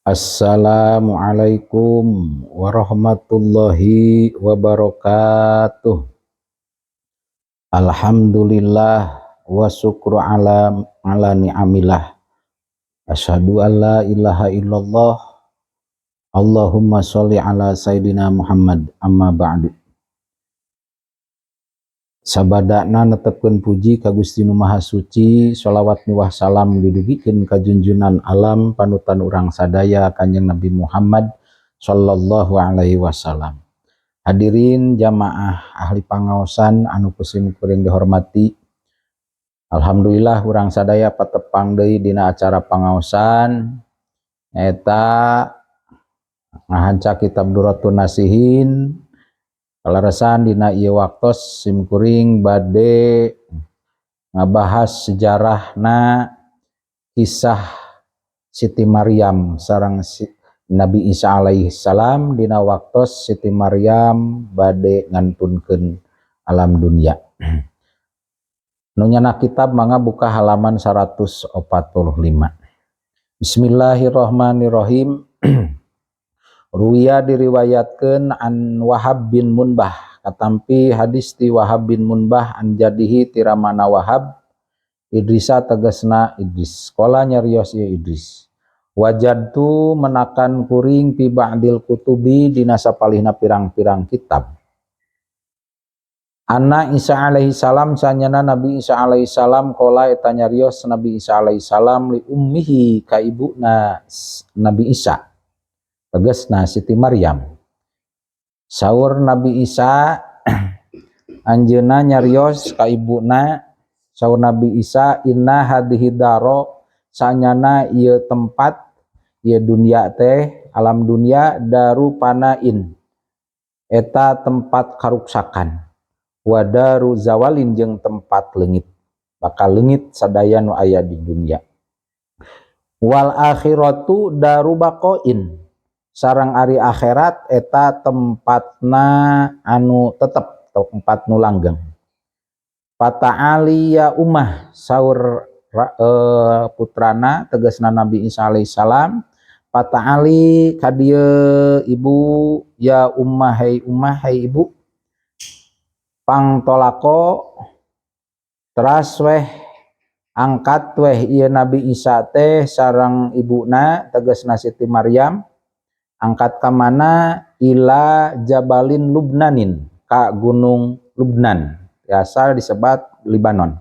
Assalamualaikum warahmatullahi wabarakatuh. Alhamdulillah wa syukru ala ala ni'amillah. Asyhadu an la ilaha illallah. Allahumma sholli ala Sayyidina Muhammad, amma ba'du. Sabadana netepkeun puji ka Gusti Nu Maha Suci, sholawat miwah salam didugikeun ka junjunan alam, panutan urang sadaya, Kanjeng Nabi Muhammad sallallahu alaihi wasallam. Hadirin jamaah ahli pangaosan anu ku sim kuring dihormati. Alhamdulillah, urang sadaya patepang deui dina acara pangaosan eta ngahanca kitab Durratun Nasihin. Kaleresan dina ieu waktos sim kuring bade ngabahas sejarahna kisah Siti Maryam sareng Nabi Isa alaihi salam dina waktos Siti Maryam bade ngantunkeun alam dunia. Nu nyandak kitab mangga buka halaman 145. Bismillahirrahmanirrahim. Ruwiya, diriwayatkeun, an Wahab bin Munbah, katampi hadis ti Wahab bin Munbah, an jaddihi, ti ramana Wahab, Idrisa, tegasna Idris. Qala, nyarios ieu Idris, wajadtu, menakan kuring, fi ba'dil kutubi, dina sapalihna pirang-pirang kitab, anna Isa alaihi salam, sanyana Nabi Isa alaihi salam, qala, eta nyarios Nabi Isa alaihi salam, li ummihi, ka ibuna Nabi Isa, tegasna Siti Maryam. Saur Nabi Isa, anjeunna nyarios ka ibuna, saur Nabi Isa, inna hadhihi daro, sanyana ieu tempat, ieu dunia teh, alam dunia, daru panain, eta tempat karuksakan, wadaru zawalin, jeung tempat leungit, bakal leungit sadaya nu aya di dunia, wal akhiratu daru baqain, sareng ari akhirat eta tempatna anu tetep, tempat nu langgeng. Fata'ali ya ummah, saur putrana, tegasna Nabi Isa alaihi salam, fata'ali, kadieu ibu, ya ummah, hai ummah, hai ibu. Fantholaqo, teras weh angkat weh ieu Nabi Isa teh sareng ibuna, tegasna Siti Maryam, angkat ka mana? Ila jabalin Lubnanin, ka gunung Lubnan, biasa disebut Libanon.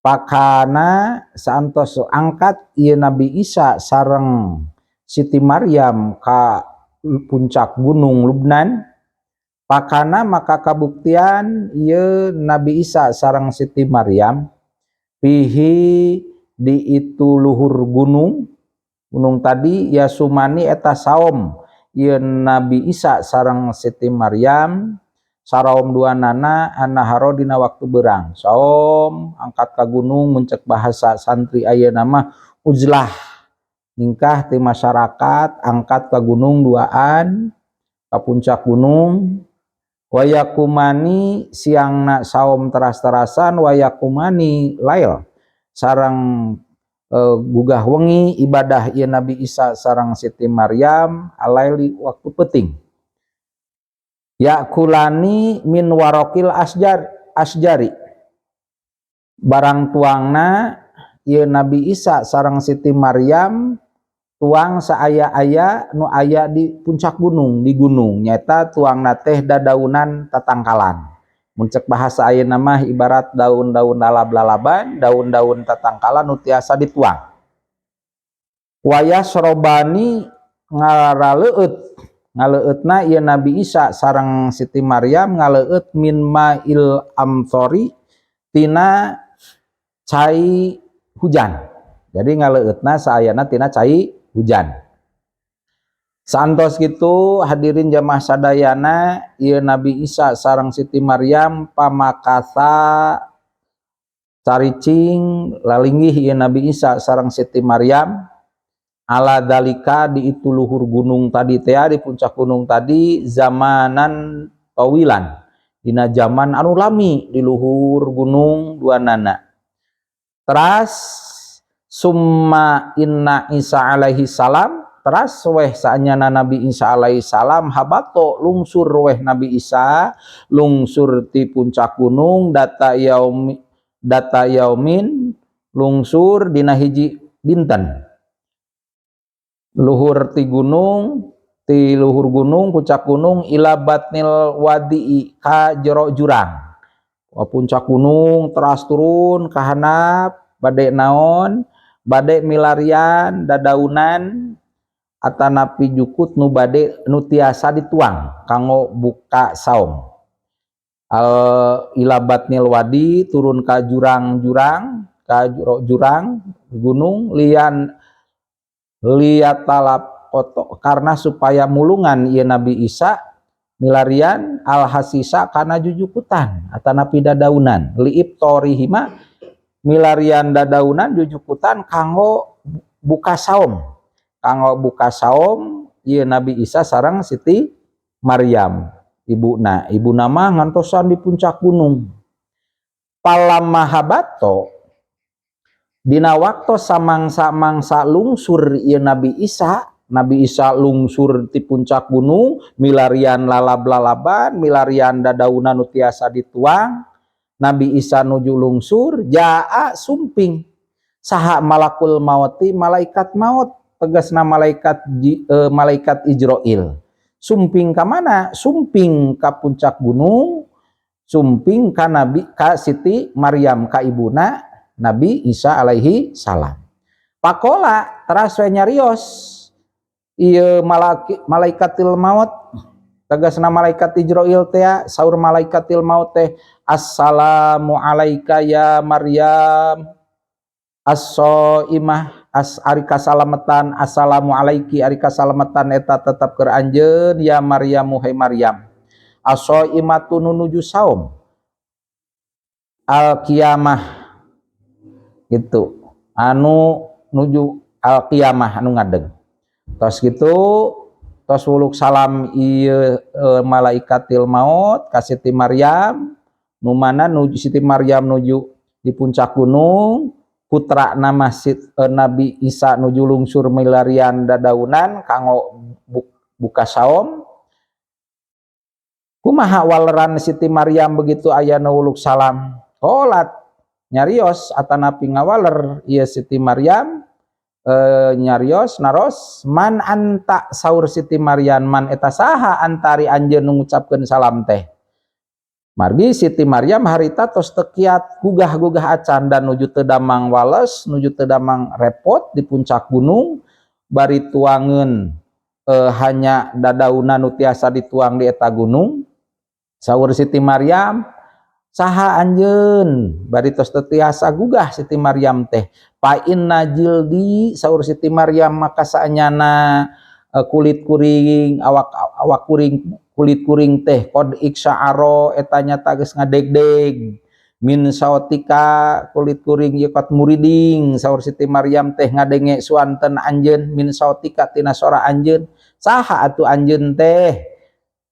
Pakana, saantos angkat ieu Nabi Isa sareng Siti Maryam ka puncak gunung Lubnan, pakana, maka kabuktian ieu Nabi Isa sareng Siti Maryam, fihi, di itu luhur gunung gunung tadi, yasumani, eta saom ieu Nabi Isa sareng Siti Maryam, saraom dua nana, annaharo, dina waktu berang. Saom angkat ka gunung, mun cek bahasa santri ayeuna mah uzlah, ningkah ti masyarakat, angkat ka gunung duaan, ka puncak gunung. Wayakumani, siangna saom teras-terasan, wayakumani lail, sareng gugah wengi ibadah ieu Nabi Isa sareng Siti Maryam, alaili, waktu peuting, yakulani min warokil asjar asjari, barang tuangna ieu Nabi Isa sareng Siti Maryam tuang saaya-aya nu aya di puncak gunung, di gunung nyata tuangna teh dadaunan, tatangkalan. Mun cek bahasa ayeuna mah ibarat daun-daun lalab-lalaban, daun-daun tatangkalan nu tiasa dituang. Wayasrobani, ngaraleueut, ngaleueutna ieu Nabi Isa sareng Siti Maryam, ngaleueut, min ma'il amthori, tina cai hujan. Jadi ngaleueutna saayana tina cai hujan. Saantos kitu, hadirin jamaah sadayana, ieu Nabi Isa sareng Siti Maryam, pamakatha, caricing, lalinggih ieu Nabi Isa sareng Siti Maryam, ala dalika, di itu luhur gunung tadi teh, di puncak gunung tadi, zamanan tawilan, dina zaman anu lami di luhur gunung dua nana. Teras summa inna Isa alaihi salam. Teras weh saanyana Nabi Isa alaihi salam habato lungsur weh Nabi Isa lungsur ti puncak gunung data yaumi data yaumin, lungsur dina hiji dinten, luhur ti gunung, ti luhur gunung, puncak gunung, ila batnil wadi, ka jero jurang. Puncak gunung teras turun ka handap, bade naon? Bade milarian dadaunan atanapi jukut nu bade nu tiasa dituang kanggo buka saum. Al ila batnil wadi, turun ka jurang-jurang, ka jurang gunung, lian liyatalak koto, karena supaya mulungan ieu Nabi Isa milarian al hasisa kana jujukutan atanapi dadaunan, liiftorihima, milarian dadaunan jujukutan kanggo buka saum, kanggo buka saum ieu Nabi Isa sareng Siti Maryam ibuna. Ibuna mah ngantosan di puncak gunung. Palamma habato, dina waktu samangsa-mangsa lungsur ieu Nabi Isa, Nabi Isa lungsur di puncak gunung milarian lalab-lalaban, milarian dadaunan nu tiasa dituang. Nabi Isa nuju lungsur, jaa sumping saha malakul mauti, malaikat maut, tegasna malaikat malaikat Ijroil. Sumping ka mana? Sumping ka puncak gunung, sumping ka Nabi, ka Siti Maryam, ka ibuna Nabi Isa alaihi salam. Pakola, teras we nyarios ieu malaikatil maut, tegasna malaikat Ijroil teh. Saur malaikatil maut teh, "Assalamu alaika ya Maryam as-soimah." As ari kasalametan, assalamu alaiki, ari kasalamatan eta tetep keur anjeun, ya Maryam, hai Maryam, as-soimatu, nu nuju saum, al qiyamah gitu, anu nuju al qiyamah, anu ngadeg. Tos gitu, tos wuluk salam ieu malaikatil maut ka Siti Maryam, nu mana nuju Siti Maryam nuju di puncak gunung, putra nama Nabi Isa nuju lungsur milarian dadaunan kanggo buka saum. Kumaha waleran Siti Maryam begitu aya nu wuluk salam? Qolat, nyarios atanapi ngawaler ieu Siti Maryam, nyarios naros, "Man anta?" Saur Siti Maryam, "Man eta saha, anta ari anjeun nu ngucapkeun salam teh?" Margi Siti Maryam harita tos teu kiat gugah-gugah acan dan nuju teu damang wales, nuju teu damang repot di puncak gunung bari tuangeun hanya dadaunan nu tiasa dituang di eta gunung. Saur Siti Maryam, "Saha anjeun?" Bari tos teu tiasa gugah Siti Maryam teh. "Fa inna jildi," saur Siti Maryam, maka saanyana kulit kuring, awak awak kuring, kulit kuring teh, qad iksa'aro, eta nyata geus ngadegdeg, min sautika, kulit kuring ieu qad muriding, saur Siti Maryam teh, ngadenge suanten anjeun, min sautika, tina sora anjeun. Saha atuh anjeun teh?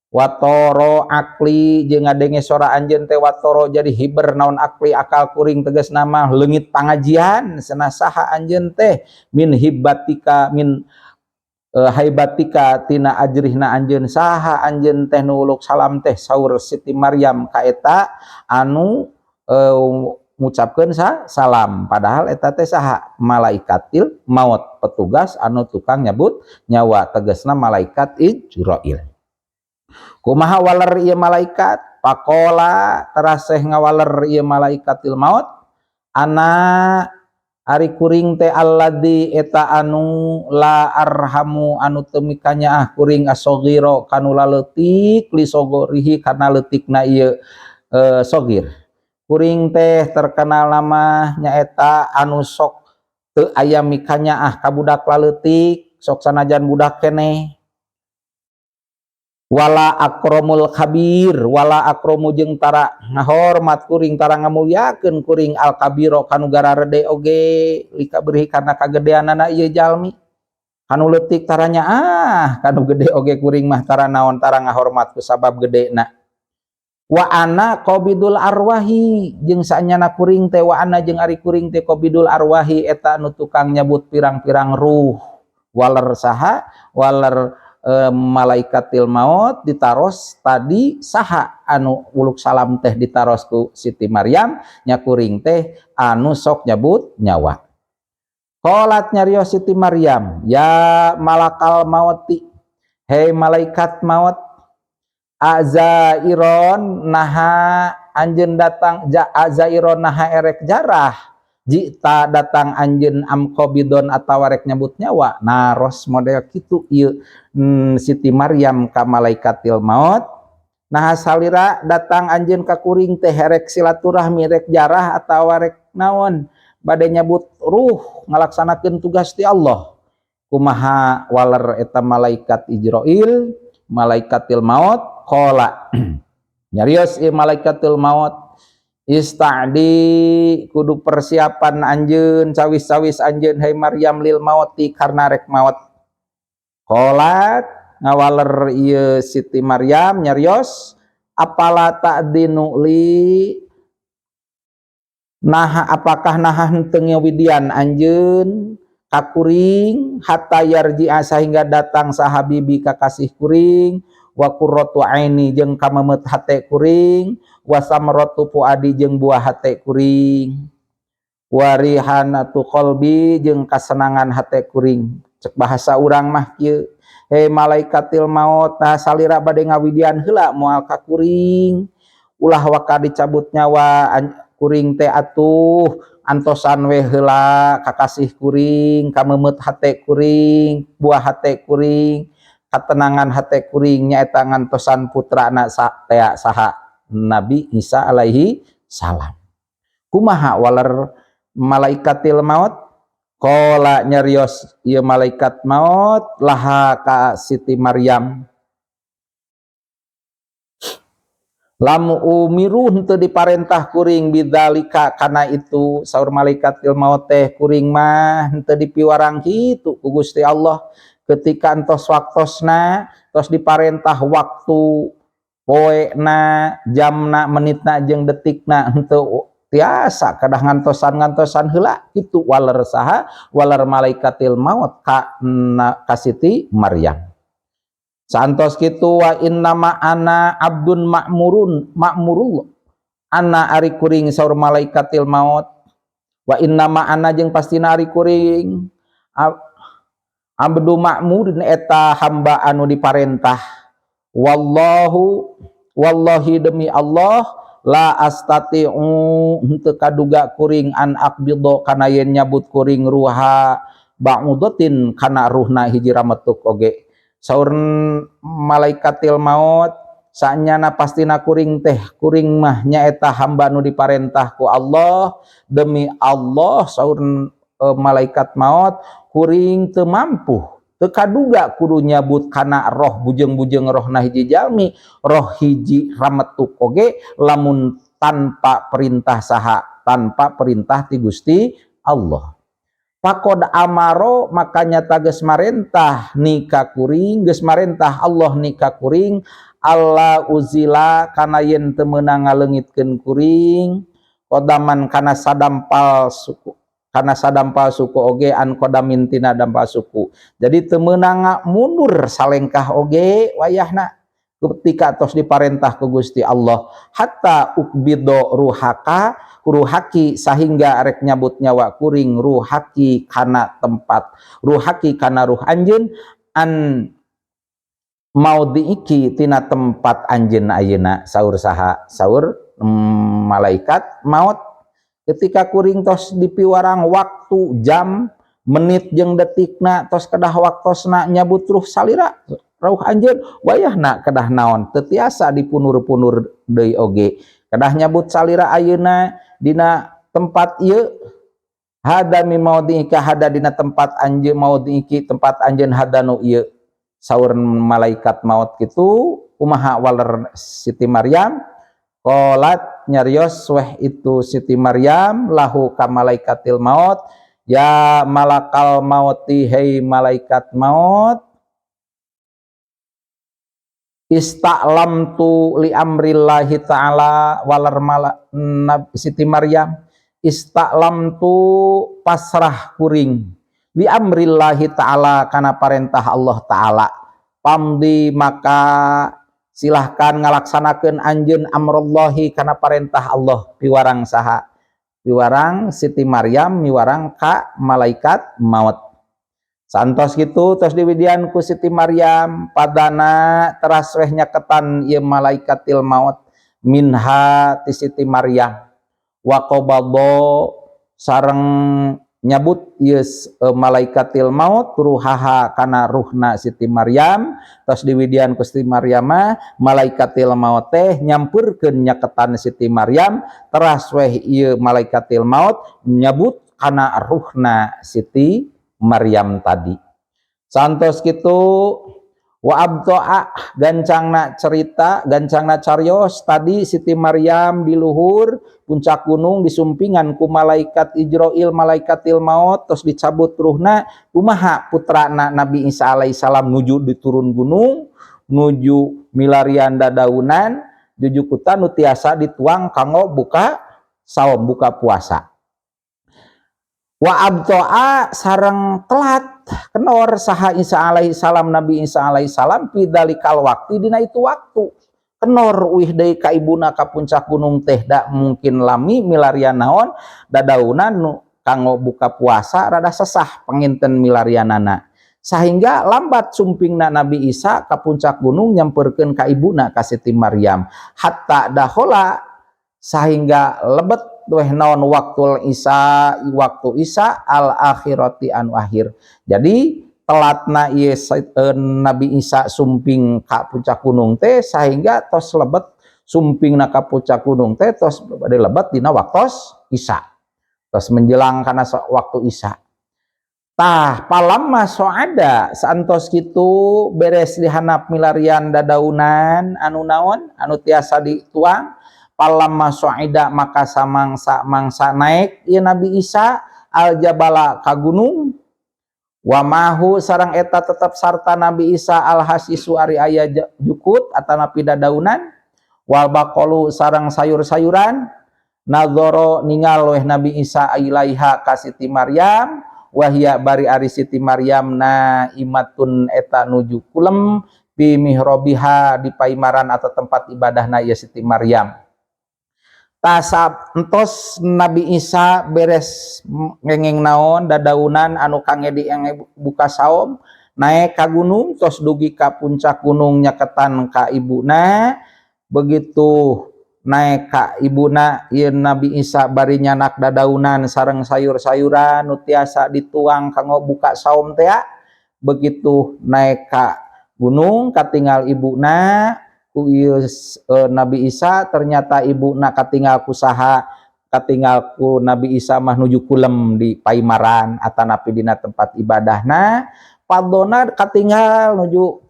Watoro akli, jeung ngadenge sora anjeun teh, watoro, jadi hiber naon, akli, akal kuring, tegasna mah leungit pangajian cenah. Saha anjeun teh? Min hibatika, min haibatika, tina ajrihna anjeun. Saha anjeun teh nu uluk salam teh? Saur Siti Maryam ka eta anu ngucapkeun salam, padahal eta teh saha? Malaikatil maut, petugas anu tukang nyabut nyawa, tegasna malaikat Ijrail. Kumaha waler ieu malaikat? Pakola, teraseh ngawaler ieu malaikatil maut, "Ana, ari kuring teh, alladzi, eta anu, la arhamu, anu teu mikanyaah kuring, asogiro, kanu laleutik, li sogorihi, kana leutikna ieu sogir. Kuring teh terkenal nama nyaeta anu sok teu aya mikanyaah ka budak laleutik, sok sanajan budak keneh. Wala akromul kabir, wala akromu, jeung tara ngahormat kuring, tara ngamuliakeun kuring, al kabiro, kanu gararede oge, lika beri, karena kagedeanana ieu jalmi. Kanu leutik tara nyaah, kanu gede oge kuring mah tara naon, tara ngahormat ku sabab gedena. Wa ana qabidul arwahi, jeung saenyana kuring teh, wa ana, jeung ari kuring teh, qabidul arwahi, eta anu tukang nyabut pirang-pirang ruh." Waler saha? Waler malaikatil maut ditaros tadi saha anu uluk salam teh ditaros ku Siti Maryam nya kuring teh anu sok nyabut nyawa. Qalat nyarios Siti Maryam, ya malakal mauti, hei malaikat maut, azairon naha anjeun datang, ja azairon naha erek jarah, jita datang anjeun amqabidon atawa rek nyabut nyawa. Naros model kitu ieu Siti Maryam ka malaikatil maut, naha salira datang anjeun ka kuring teh erek silaturahmi, rek jarah atawa rek naon, bade nyabut ruh ngalaksanakeun tugas ti Allah. Kumaha waler eta malaikat Ijrail, malaikatil maut? Qala nyarios ieu malaikatil maut, ista'di kudu persiapan anjeun, cawis-cawis anjeun hai Maryam, lil mauti karena rek maut. Qalat ngawaler ieu Siti Maryam nyarios, apala ta'dinu li, naha apakah naha henteu ngawidian anjeun ka kuring, hatta yarji'a sehingga datang sahabibi kakasih kuring, wa qurratu aini jeung kamemet hate kuring, wa samratu fuadi jeung buah hate kuring, wa rihanatu qalbi jeung kasenangan hate kuring. Cek bahasa urang mah kieu, hei malaikatil maut, nah salira bade ngawidian heula moal ka kuring, ulah waka dicabut nyawa kuring teh atuh, antosan we heula kakasih kuring, kamemet hate kuring, buah hate kuring, katenangan hate kuring, nyaeta ngantosan putrana tea saha Nabi Isa alaihi salam. Kumaha waler malaikatil maut? Qala nyarios ieu malaikat maut laha ka Siti Maryam, lamu umiru henteu diparentah kuring bidzalika kana itu. Saur malaikatil maut teh kuring mah henteu dipiwarang kitu ku Gusti Allah. Ketika entos waktosna, tos diparentah waktu, poena, jamna, menitna jeung detikna, henteu tiasa, kedah ngantosan-ngantosan heula kitu. Waler saha? Waler malaikatil maut ka Siti Maryam. Saantos kitu, wa innama ana abdun ma'murun ma'murullah, ana ari kuring, saur malaikatil maut, wa innama ana jeung pastina ari kuring, abdu ma'murin eta hamba anu diparentah. Wallahu, wallahi demi Allah, la astati'u henteu kaduga kuring, an aqbidho kana yen nyabut kuring, ruha ba'udatin kana ruhna hiji rametuk oge. Saur malaikatil maut, sanyana pastina kuring teh, kuring mah nyaeta hamba nu diparentah ku Allah. Demi Allah, saur malaikat maut, kuring teu mampu, teu kaduga kudu nyabut kana roh bujeng-bujeng rohna hiji jalmi, roh hiji rametuk oge, lamun tanpa perintah saha? Tanpa perintah ti Gusti Allah. Faqod amaro makanya geus marentah ni ka kuring, geus marentah Allah ni ka kuring, alla uzila kana yen teu meunang ngaleungitkeun kuring, kodaman kana sadampal suku, kana sadampal suku oge, an kodamin tina dampal suku. Jadi teu meunang mundur salengkah oge wayahna ketika tos diparentah ku Gusti Allah, hatta ukbido ruhaka, ruhaki sahingga rek nyabut nyawa kuring, ruhaki kana tempat, ruhaki kana ruh anjeun, an maudhiiki tina tempat anjeun ayeuna. Saur saha? Saur malaikat maut, ketika kuring tos dipiwarang waktu, jam, menit jeung detikna, tos kedah waktosna nyabut ruh salira, ruh anjeun, wayahna kedah naon? Teu tiasa dipunur-punur deui oge, kedah nyabut salira ayeuna dina tempat ieu. Hada mi maudhiika, hada dina tempat anjeun, maudhiiki tempat anjeun, hada nu ieu. Saur malaikat maut kitu. Kumaha waler Siti Maryam? Qalat nyarios weh itu Siti Maryam lahu ka malaikatil maut, ya malakal mauti, hei malaikat maut, ista'lamtu li amrillahi ta'ala. Waler mala Siti Maryam, ista'lamtu pasrah kuring, Li amrillahi ta'ala, kana parentah Allah Ta'ala. Famdi, maka silahkan ngalaksanakeun anjeun, amrullahi, kana parentah Allah. Piwarang saha? Piwarang Siti Maryam, miwarang ka malaikat maut. Santos gitu tos diwidian ku Siti Maryam, padana teras weh nyaketan ieu malaikatil maut, minha, ti Siti Maryam, wa qabadha, sareng nyabut ieu malaikatil maut, ruhaha, kana ruhna Siti Maryam. Tos diwidian ku Siti Maryam mah, malaikatil maut teh nyampeurkeun nyaketan Siti Maryam, teras weh ieu malaikatil maut nyabut kana ruhna Siti Maryam tadi. Santos kitu, wa abtoa, gancangna cerita, gancangna carios tadi Siti Maryam di luhur puncak gunung disumpingan ku malaikat Ijroil, malaikatil maut, terus dicabut ruhna. Kumaha putrana Nabi Isa alaihissalam nuju diturun gunung, nuju milarian dadaunan, jujukutan nu tiasa dituang kanggo buka saum, buka puasa. Wa abtoa, sareng telat kenor saha Isa alaihi salam, Nabi Isa alaihi salam, fi dzalikal waqti, dina itu waktu. Kenor uih deui ka ibuna ka puncak gunung teh, da mungkin lami milarian naon, dadaunan nu kanggo buka puasa, rada sesah panginten milarianana, sehingga lambat sumpingna Nabi Isa ka puncak gunung nyamperkeun ka ibuna, ka Siti Maryam, hatta dakhala, sehingga lebet weh naon, waktu Isya, waktu Isya, al akhirati, anu akhir. Jadi telatna ieu Nabi Isa sumping ka puncak gunung teh sehingga tos lebet sumping ka puncak gunung teh tos bade lebet dina waktos Isya, tos menjelang kana waktu Isya. Tah, palamma soada, saantos kitu beres dihanap milarian dadaunan anu naon, anu tiasa dituang, palamma soida, maka samangsa mangsa naik ieu Nabi Isa, al jabala, ka gunung, wa ma'ahu, sareng eta tetap sarta Nabi Isa, al hasisu, ari aya jukut atanapi dadaunan, wal baqolu, sareng sayur-sayuran. Nadzoro, ningal weh Nabi Isa, ilaiha, ka Siti Maryam, wahia, bari ari Siti Maryam, naimatun, eta nuju kulem, fi mihrobiha, di paimaran atau tempat ibadahna ieu Siti Maryam. Tasab entos Nabi Isa beres ngengeng naon, dadaunan anu kangge di buka saum, naik ka gunung, tos dugi ka puncak gunung nyaketan ka ibuna. Begitu naik ka ibuna ieu Nabi Isa bari nyanak dadaunan sareng sayur-sayuran nu tiasa dituang kanggo buka saum teh, begitu naik ka gunung katinggal ibuna ku ieu Nabi Isa. Ternyata ibuna katinggal ku saha? Katinggal ku Nabi Isa mah nuju kulem di paimaran atanapi dina tempat ibadahna. Padona, katinggal nuju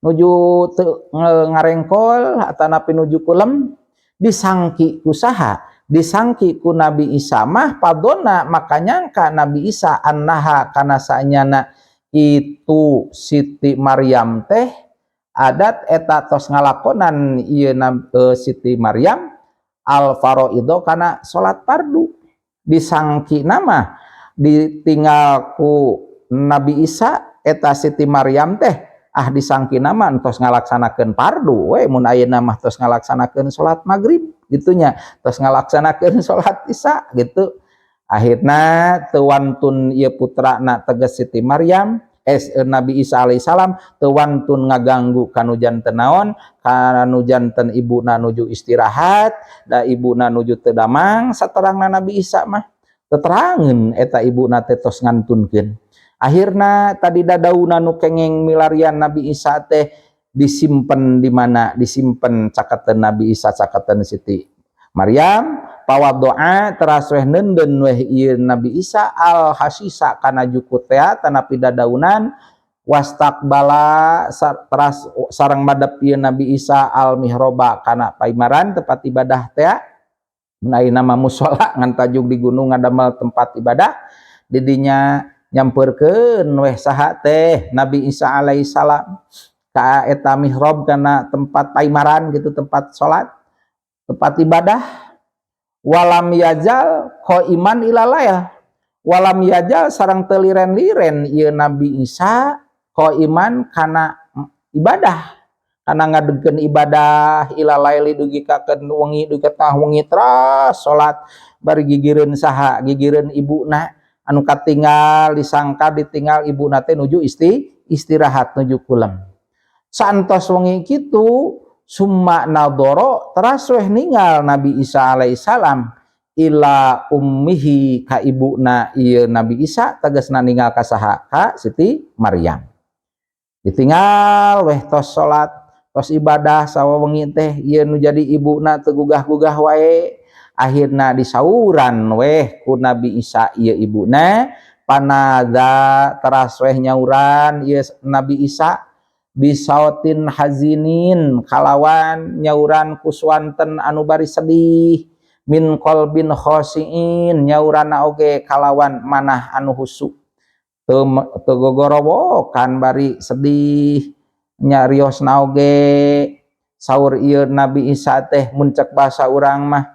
nuju teu ngarengkol atanapi nuju kulem. Disangki ku saha? Disangki ku Nabi Isa mah, padona, maka nyangka Nabi Isa, annaha, kana saenyana itu Siti Maryam teh, adat, eta tos ngalakonan ieu Siti Maryam, al faraido, kana salat fardu. Disangki nama ditinggal ku Nabi Isa eta Siti Maryam teh, ah, disangki nama entos ngalaksanakeun fardu we, mun ayeuna mah tos ngalaksanakeun salat maghrib gitunya, tos ngalaksanakeun salat Isya gitu. Akhirna teu wantun ieu putrana, tegas Siti Maryam, Nabi Isa alaihissalam teu wantun ngaganggu kanu janten naon, kanu janten ibuna nuju istirahat, da ibuna nuju teu damang. Saterangna Nabi Isa mah teterangeun eta ibuna teh tos ngantunkeun. Akhirna tadi dadauna nu kengeng milarian Nabi Isa teh disimpen di mana? Disimpen caketeun Nabi Isa, caketeun Siti Maryam. Pawadoa, teras weh neundeun weh ieu Nabi Isa, al hasisa, kana jukut teh tanapi dadaunan, wastakbala, teras sareng madep ieu Nabi Isa, al mihroba, kana paimaran, tempat ibadah teh. Mun ayeuna mah musala, ngan tajug di gunung ngadamel tempat ibadah. Didinya nyamperkeun weh saha teh, Nabi Isa alaihissalam, ka eta mihrab, kana tempat paimaran gitu, tempat salat, tempat ibadah. Walam yazal qaiman ila lail. Walam yazal sareng teu liren-liren ieu Nabi Isa qaiman kana ibadah, kana ngadegkeun ibadah, ila laili dugi ka wengi, dugi ka tengah wengi teras salat bari gigireun saha? Gigireun ibuna anu katinggal, disangka ditinggal ibuna teh nuju istirahat, nuju kulem. Saentos wengi kitu, summa nadoro teras weh ningal Nabi Isa alaihissalam ila ummihi ka ibuna ieu Nabi Isa, tegasna ningal ka saha? Ka Siti Maryam. Ditinggal weh tos salat, tos ibadah sawengi teh, ieu nu jadi ibuna teu gugah-gugah wae. Akhirna disauran weh ku Nabi Isa ieu ibuna. Panada teras weh nyauran ieu Nabi Isa bisautin hazinin kalawan nyauran kuswanten anu bari sedih, min qalbin khasiin nyaurana oge kalawan manah anu husu, teu teu gogorowokan bari sedih nyariosna oge. Saur ieu Nabi Isa teh, mun cek bahasa urang mah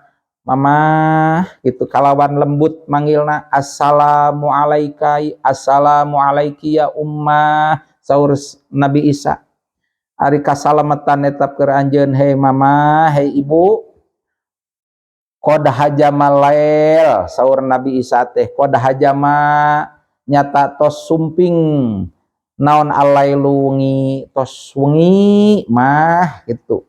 "Mamah" gitu, kalawan lembut manggilna, "Assalamu alaika, assalamu alaiki ya ummah." Saur Nabi Isa, "Ari kasalamatan netap keur anjeun, hei mama, hei ibu." Qad hajamal lail, saur Nabi Isa teh, qad hajama nyata tos sumping naon alailu wengi, tos wengi mah gitu.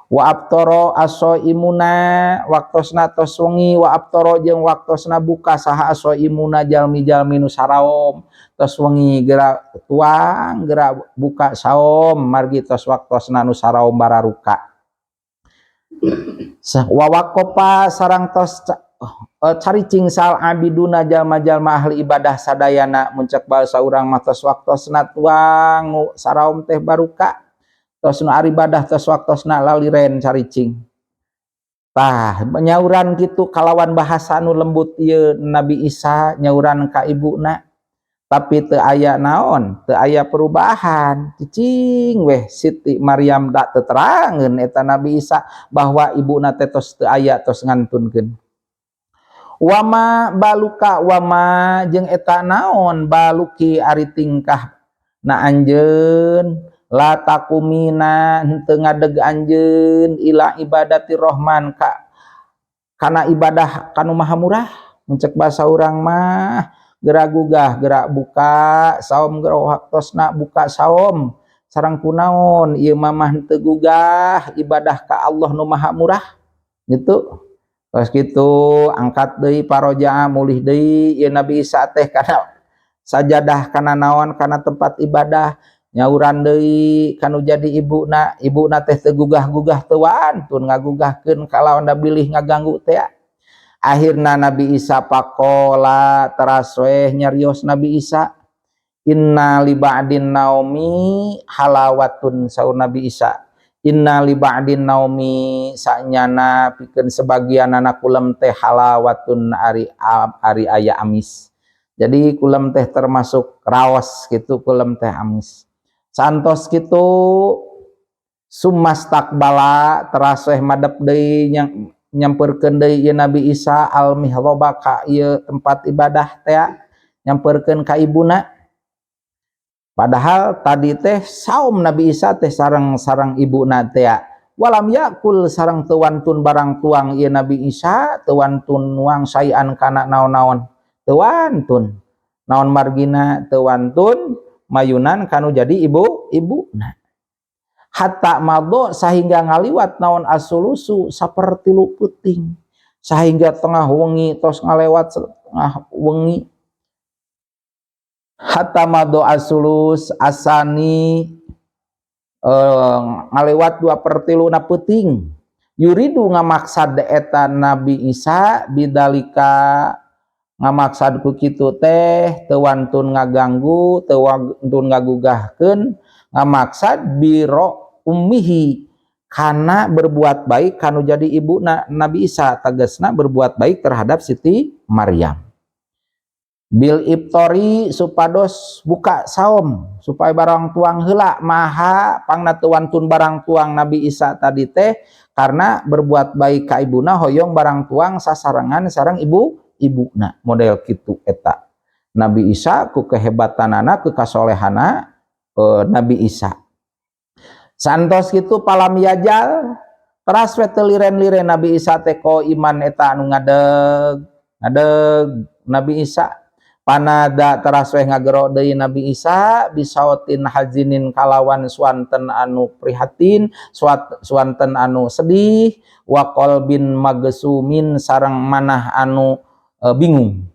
Wa aftoro imuna waktosna tos wengi, wa aftoro jeung waktosna buka saha imuna jalmi-jalmi nu saraom. Tos wengi geura tuang, geura buka saom, margi tos waktosna nu saraom bararuka. Wa waqofa sareng tos caricing saha al abiduna jalma-jalma ahli ibadah sadayana. Mun cek bahasa urang mah tos waktosna tuang, nu saraom teh baruka, tos nu ibadah tos waktosna laliren caricing. Tah, nyauran kitu kalawan bahasa nu lembut ieu Nabi Isa nyauran ka ibuna, tapi teu aya naon, teu aya perubahan, cicing weh Siti Maryam. Da teu terangeun eta Nabi Isa bahwa ibuna teh tos teu aya, tos ngantunkeun. Wama baluka, wama jeung eta naon, baluki ari tingkah na anjeun, la taqumina henteu ngadeg anjeun ila ibadati rohman ka kana ibadah kanu maha murah. Mun cek bahasa urang mah geura gugah, geura buka saum, geura waktosna buka saum, sareng kunaon ieu mamah henteu gugah ibadah ka Allah nu maha murah gitu? Terus gitu angkat deui, paroja mulih deui ieu Nabi Isa teh kana sajadah, kana naon, kana tempat ibadah, nyauran deui kanu jadi ibuna. Ibuna teh teu gugah-gugah, teu wantun ngagugahkeun kalawan da bilih ngaganggu teh. Akhirna Nabi Isa pakola teras weh nyarios Nabi Isa, inna li ba'din naumi halawatun. Saur Nabi Isa, inna li ba'din naumi sanyana pikeun sebagian anak kulem teh halawatun ari ari aya amis. Jadi kulem teh termasuk raos gitu, kulem teh amis. Santos kitu, summastakbala teras weh madep deui, nyamperkeun deui ieu Nabi Isa al mihraba ka ieu tempat ibadah teh, nyamperkeun ka ibuna. Padahal tadi teh saum Nabi Isa teh sareng-sareng ibuna teh, walam yakul sareng teu wantun barang tuang ieu Nabi Isa, teu wantun nuang syai'an kana naon-naon, teu wantun. Naon margina teu wantun mayunan kanu jadi ibu ibuna? Hatta madho sehingga ngaliwat naon asulusu sapertilu peuting, sehingga tengah wengi, tos ngalewat tengah wengi. Hatta madho asulus asani ngalewat 2/3 na peuting. Yuridu ngamaksad eta Nabi Isa bidalika ngamaksad ku kitu teh teu wantun ngaganggu, teu wantun ngagugahkeun, ngamaksad biro ummihi kana berbuat baik kanu jadi ibu Nabi Isa, tegasna berbuat baik terhadap Siti Maryam, bil iftori supados buka saum, supaya barang tuang heula. Maha pangna teu wantun barang tuang Nabi Isa tadi teh karena berbuat baik ka ibuna, hoyong barang tuang sasarengan sareng ibu. ibuna. Model kitu eta Nabi Isa ku kehebatanana, ku kasolehana Nabi Isa. Santos kitu, falam yazal, teras we teu liren-liren Nabi Isa teh, iman eta anu ngadeg ngadeg Nabi Isa. Fanada, teras we ngagero deui Nabi Isa, bisautin hazinin, kalawan suanten anu prihatin, suanten anu sedih, wa qalbin maghsumin, sareng manah anu bingung.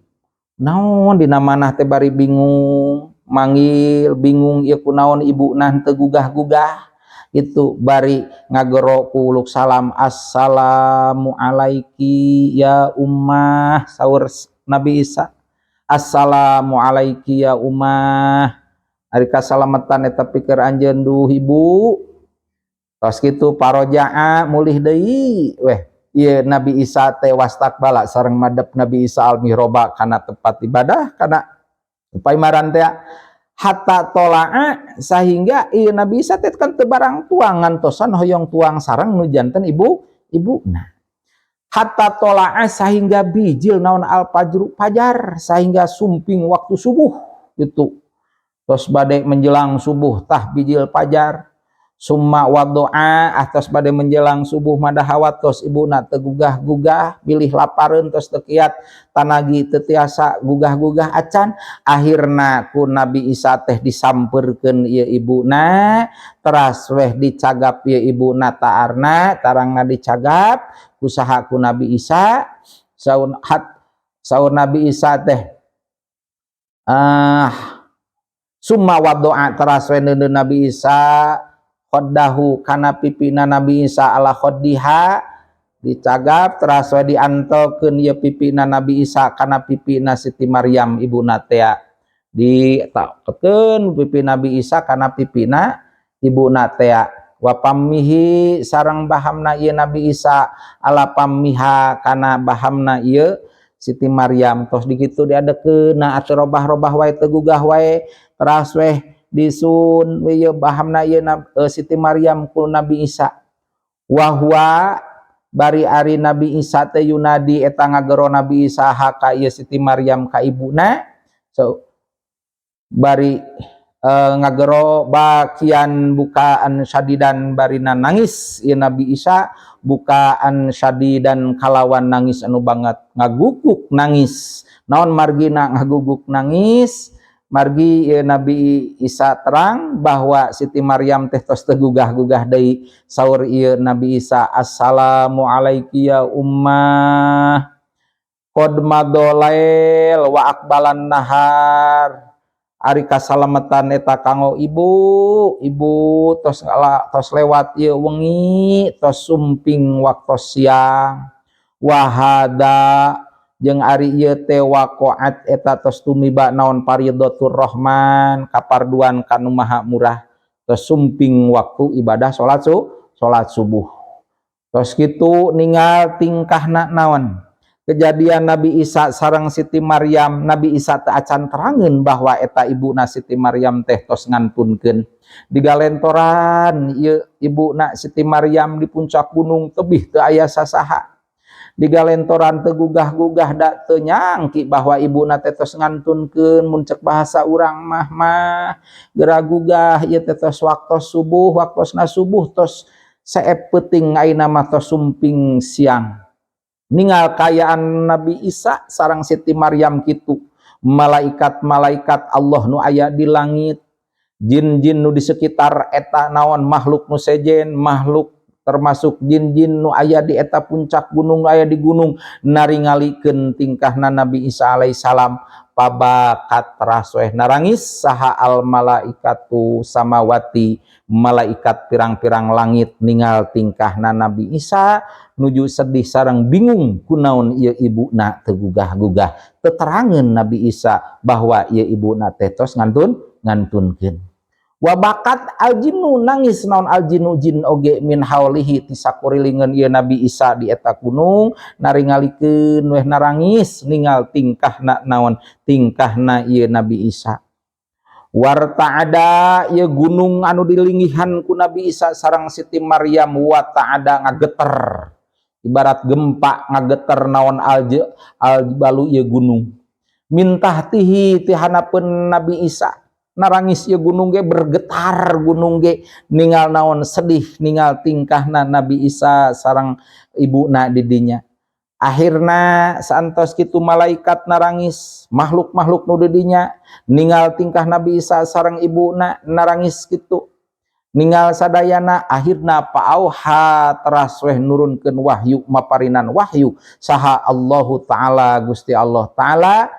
Naon dina manah teh bari bingung, manggil bingung ieu kunaon ibuna teu gugah-gugah itu, bari ngagero ku uluk salam, "Assalamu alaiki ya ummah." Saur Nabi Isa, "Assalamu alaiki ya ummah, ari kasalamatan eta pikeun anjeun, duh ibu." Tos kitu, farojaa, mulih deui weh ieu Nabi Isa teh, wastaqbala, sareng madep Nabi Isa, al mihroba, kana tempat ibadah, kana paimaran teh, hatta tola'a, sehingga ieu Nabi Isa teh kan teu barang tuang, ngantosan hoyong tuang sareng nu janten ibu ibuna, hatta tola'a, sehingga bijil naon, al fajru, fajar, sehingga sumping waktu subuh gitu. Terus bade menjelang subuh tah bijil fajar. Summa wadoa, atas bade menjelang subuh madahawa tos ibuna teu gugah-gugah, bilih lapareun, tos teu kiat tanagi, teu tiasa gugah-gugah acan. Akhirna ku Nabi Isa teh disampeurkeun ieu ibuna, teras weh dicagap ieu ibuna taarna, tarangna dicagap kusaha ku Nabi Isa. Saur hat saur Nabi Isa teh, ah, summa wadoa, teras weh Nabi Isa, khaddahu, kana pipina Nabi Isa, ala khaddiha, dicagap, teras we diantelkeun ieu pipina Nabi Isa kana pipina Siti Maryam ibuna tea, ditakeun pipi Nabi Isa kana pipina ibuna tea, wa fammihi, sareng bahamna ieu Nabi Isa, ala fammiha, kana bahamna ieu Siti Maryam. Tos dikitu diadekeun nah atuh, robah-robah wae, teu gugah wae, teras weh disun ieu bahamna ieu Siti Maryam ku Nabi Isa. Wa huwa, bari ari Nabi Isa teh, yunadi, eta ngagero Nabi Isa, ha, ka ieu Siti Maryam, ka ibuna. So bari ngagero, bakian bukaan syadidan, barina nangis ieu Nabi Isa, bukaan syadidan, kalawan nangis anu banget, ngaguguk nangis. Naon margina ngaguguk nangis? Margi ieu Nabi Isa terang bahwa Siti Maryam teh tos teu gugah-gugah deui. Saur ieu Nabi Isa, "Assalamu alaiki ya ummah, qad madolail wa aqbalan nahar." Ari kasalamatan eta kanggo ibu, ibu, tos tos lewat ieu wengi, tos sumping waktu siang. Wahada, jeung ari ieu teh, waqa'at, eta tos tumiba naon, faridatur rahman, kaparduan kanu maha murah, tos sumping waktu ibadah salat subuh. Tos kitu ningal tingkahna naon kejadian Nabi Isa sareng Siti Maryam. Nabi Isa teh acan terangeun bahwa eta ibuna Siti Maryam teh tos ngantunkeun. Digalentoran ieu ibuna Siti Maryam di puncak gunung, tebih teu aya sasaha, digalentoran teu gugah-gugah, da teu nyangki bahwa ibuna teh tos ngantunkeun. Mun cek bahasa urang mah mah geura gugah ieu teh tos waktos subuh, waktosna subuh tos seep peuting, ayeuna mah tos sumping siang. Ningal kaayaan Nabi Isa sareng Siti Maryam kitu, malaikat-malaikat Allah nu aya di langit, jin-jin nu di sekitar eta naon, makhluk nu sejen, makhluk termasuk jin-jin nu aya di eta puncak gunung, nu aya di gunung, naringalikeun tingkahna Nabi Isa alaihissalam. Fabakat, teras weh narangis saha, al malaikatu samawati, malaikat pirang-pirang langit, ningal tingkahna Nabi Isa nuju sedih sareng bingung kunaon ieu ibuna teu gugah-gugah. Teterangeun Nabi Isa bahwa ieu ibuna teh tos ngantunkeun. Wabakat al jinnu, nangis naon, al jinnu, jin oge, min haulihi, ti sakurilingeun ieu Nabi Isa di eta gunung, naringalikeun weh narangis ningal tingkahna naon, tingkahna ieu Nabi Isa. Warta'ada, ieu gunung anu dilinggihan ku Nabi Isa sareng Siti Maryam, wa ta'ada, ngageter. Ibarat gempa ngageter naon aljibalu ieu gunung. Min tahtihi ti hanapeun Nabi Isa. Narangis ieu gunung ge bergetar gunung ge ningal naon sedih ningal tingkahna Nabi Isa sareng ibuna di dinya. Akhirna saantos kitu malaikat narangis, makhluk-makhluk nu di dinya ningal tingkah Nabi Isa sareng ibuna narangis kitu. Ningal sadayana akhirna paauha teras weh nurunkeun wahyu maparinan wahyu saha Allahu taala Gusti Allah taala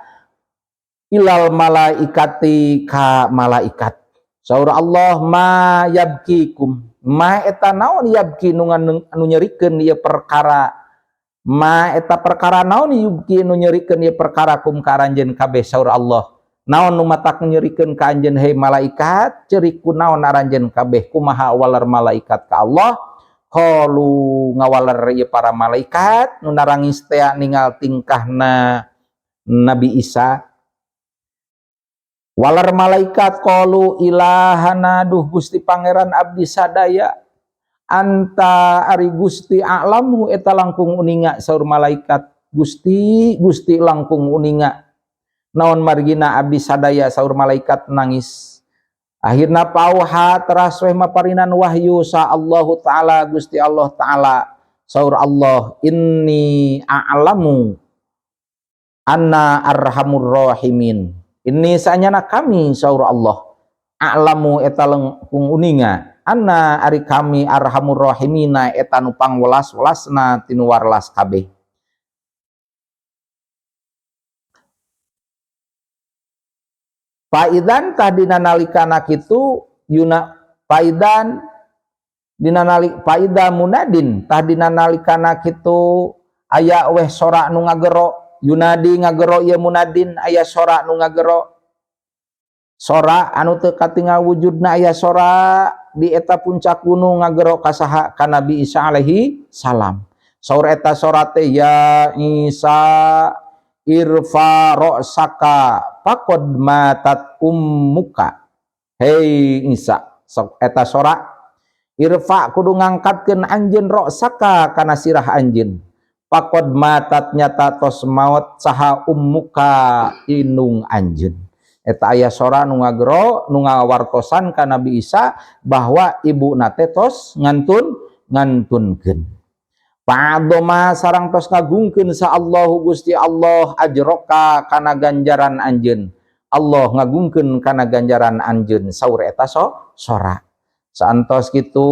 ilal malaikati ka malaikat. Saur Allah ma yabkikum ma eta naon yabki nu nyerikeun ieu perkara ma eta perkara naon yubki nu nyerikeun ieu perkara kum ka aranjeun kabeh. Saur Allah naon nu matak nyerikeun ka anjeun hei malaikat ceurik ku naon aranjeun kabeh kumaha waler malaikat ka Allah. Qalu ngawaler ieu para malaikat nu narangis teh ningal tingkahna Nabi Isa. Waler malaikat qalu ilahana duh Gusti Pangeran abdi sadaya anta ari Gusti a'lamu eta langkung uninga. Saur malaikat Gusti Gusti langkung uninga naon margina abdi sadaya. Saur malaikat nangis. Akhirna pauha teras weh maparinan wahyu sa Allahu taala Gusti Allah taala. Saur Allah inni a'lamu anna arhamur rahimin. Ini sanyana kami saur Allah a'lamu eta langkung uninga anna ari kami arhamur rahimina eta nu pangwelas-welasna tinu warlas kabeh. Faidan tadina nalikana kitu yuna faidan dina nalik faida munadin tadina nalikana kitu aya weh sora nu ngagero yunadi ngagero ieu munadin aya sora nu ngagero sora anu teu katingal wujudna aya sora di eta puncak gunung ngagero ka saha ka Nabi Isa alaihi salam. Saur eta sora teh ya Isa irfa ra'saka faqad matat ummuka. Hei Isa, sok eta sora irfa kudu ngangkatkeun anjeun ra'saka kana sirah anjeun. Faqad matat nyata tos maot saha ummuka inung anjeun. Eta aya sora nu ngagero nu ngawartosan ka Nabi Isa bahwa ibuna teh tos ngantunkeun. Fa'adoma sarang tos ngagungkeun sa Allahu Gusti Allah ajroka kana ganjaran anjeun. Allah ngagungkeun kana ganjaran anjeun saur eta sora. Saantos kitu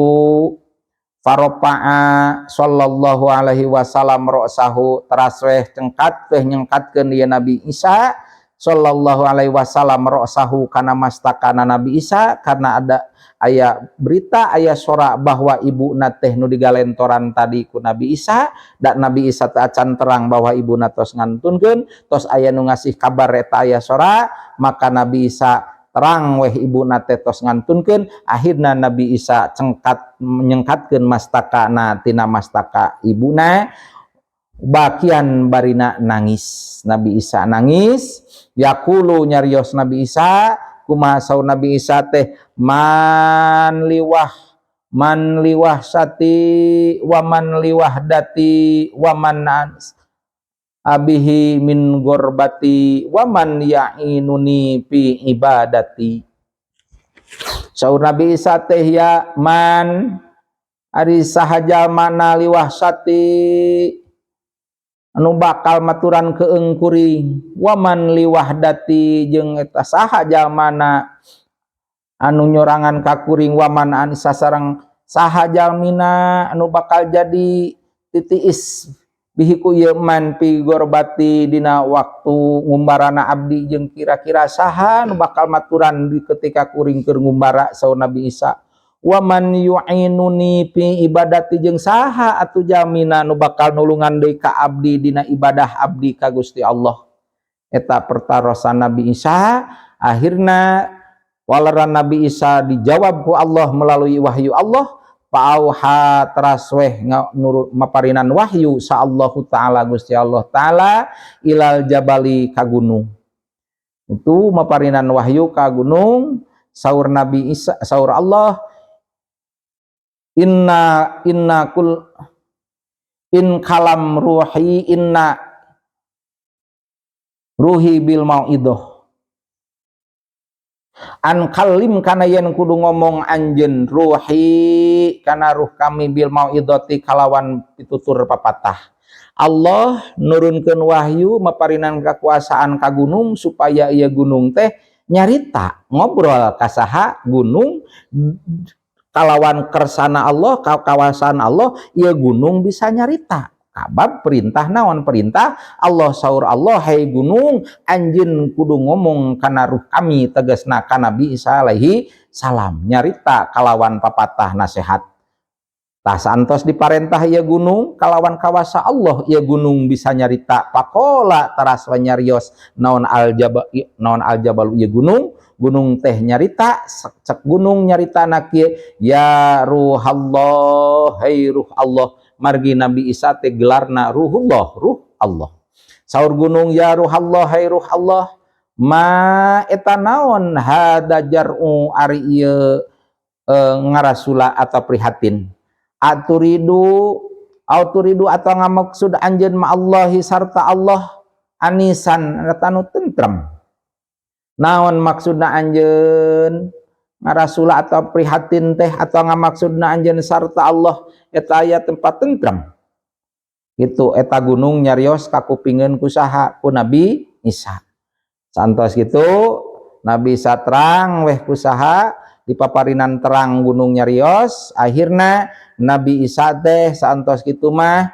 farofa'a sallallahu alaihi wasallam ra'sahu teras weh cengkat weh nyengkatkeun ieu Nabi Isa sallallahu alaihi wasallam ra'sahu kana mastakana Nabi Isa karena ada aya berita aya sora bahwa ibuna teh nu digalentoran tadi ku Nabi Isa dan Nabi Isa teh acan terang bahwa ibuna tos ngantunkeun tos aya nu ngasih kabar eta aya sora maka Nabi Isa terang weh ibuna teh tos ngantunkeun. Akhirna Nabi Isa cengkat nyengkatkeun mastakana tina mastaka ibuna bakian barina nangis. Nabi Isa nangis yaqulu nyarios Nabi Isa kumaha saur Nabi Isa teh man liwah sati wa man liwahdati wa man abihi min gorbati wa man ya'inuni fi ibadati. Saur Nabi Isa teh ya man ari saha jalmana liwah sati anu bakal maturan keung kuring wa man liwahdati jeung eta saha jalmana anu nyorangan ka kuring wa man anisa sareng saha jalmina anu bakal jadi titiis bihi ku ieu man pi gorbati dina waktu ngumbarana abdi jeung kira-kira saha anu bakal maturan di ketika kuring keur ngumbara. Saur Nabi Isa wa man yu'inuni fi ibadati jeung saha atuh jalmina nu bakal nulungan deui ka abdi dina ibadah abdi ka Gusti Allah. Eta pertarosan Nabi Isa. Akhirna waleran Nabi Isa dijawab ku Allah melalui wahyu Allah. Fa'auha teras weh nurut maparinan wahyu sa Allahu taala Gusti Allah taala ilal jabali ka gunung. Itu maparinan wahyu ka gunung saur Nabi Isa saur Allah inna In kalam ruhi inna ruhi bil mau'idah an kalim kana yen kudu ngomong anjeun ruhi kana ruh kami bil mau'idati kalawan pitutur papatah. Allah nurunkeun wahyu maparinan kekuasaan ka gunung supaya ieu gunung teh nyarita ngobrol ka saha gunung kalawan kersana Allah, kawasan Allah, ieu gunung bisa nyarita. Kabab perintah naon, perintah Allah. Saur Allah, "Hai gunung, anjeun kudu ngomong kana ruh kami," tegasna ka Nabi Isa alaihi salam, nyarita kalawan papatah nasihat. Tah, santos diparentah ieu gunung kalawan kawasa Allah, ieu gunung bisa nyarita. Faqola teras nyarios naon al jabal, naon al jabalu ieu gunung. Gunung teh nyarita, cek gunung nyarita kieu, "Ya ruhallah, hai ruh Allah." Margi Nabi Isa teh gelarna ruhullah, ruh Allah. Saur gunung, "Ya ruhallah, hai ruh Allah, ma eta naon hada jar'u ari ieu ngarasula atau prihatin, aturidu au turidu atau ngamaksud anjeun ma Allahi sarta Allah anisan eta nu tentrem? Naon maksudna anjeun ngarasula atau prihatin teh, atau ngamaksudna anjeun sarta Allah eta aya tempat tentrem?" Gitu eta gunung nyarios kakupingeun ku saha? Ku Nabi Isa. Santos gitu Nabi Isa terang weh ku saha dipaparinan terang gunung nyarios. Akhirna Nabi Isa teh santos kitu mah